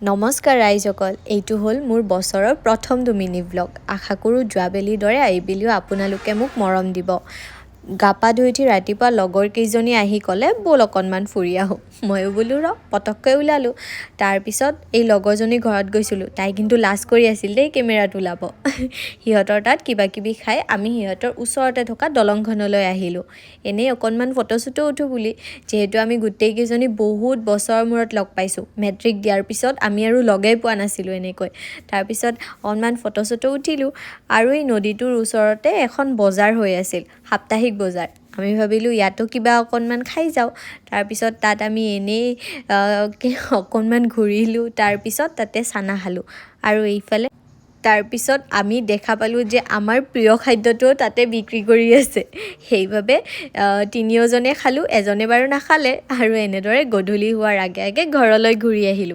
নমস্কাৰ ৰাইজসকল, এইটো হ'ল মোৰ বছৰৰ প্ৰথমটো মিনি ভ্লগ। আশা কৰোঁ যোৱাবেলিৰ দৰে এইবেলিও আপোনালোকে মোক মৰম দিব। গা পা ধুই উঠি ৰাতিপুৱা লগৰ কেইজনী আহি ক'লে, "ব'ল অকণমান ফুৰি আহোঁ।" ময়ো বোলো ৰ, পটককৈ ওলালোঁ। তাৰপিছত এই লগৰজনীৰ ঘৰত গৈছিলোঁ। তাই কিন্তু লাজ কৰি আছিল দেই কেমেৰাত ওলাব। সিহঁতৰ তাত কিবা কিবি খাই আমি সিহঁতৰ ওচৰতে থকা দলংখনলৈ আহিলোঁ, এনেই অকণমান ফটো চটো উঠোঁ বুলি। যিহেতু আমি গোটেইকেইজনী বহুত বছৰৰ মূৰত লগ পাইছোঁ, মেট্ৰিক দিয়াৰ পিছত আমি আৰু লগেই পোৱা নাছিলোঁ এনেকৈ। তাৰপিছত অকণমান ফটো চটো উঠিলোঁ আৰু এই নদীটোৰ ওচৰতে এখন বজাৰ হৈ আছিল, সাপ্তাহিক বজাৰ। আমি ভাবিলোঁ ইয়াতো কিবা অকণমান খাই যাওঁ। তাৰপিছত তাত আমি এনেই অকণমান ঘূৰিলোঁ। তাৰপিছত তাতে চানা খালোঁ আৰু এইফালে তাৰপিছত আমি দেখা পালোঁ যে আমাৰ প্ৰিয় খাদ্যটোও তাতে বিক্ৰী কৰি আছে। সেইবাবে তিনিওজনে খালোঁ, এজনে বাৰু নাখালে। আৰু এনেদৰে গধূলি হোৱাৰ আগে আগে ঘৰলৈ ঘূৰি আহিলোঁ।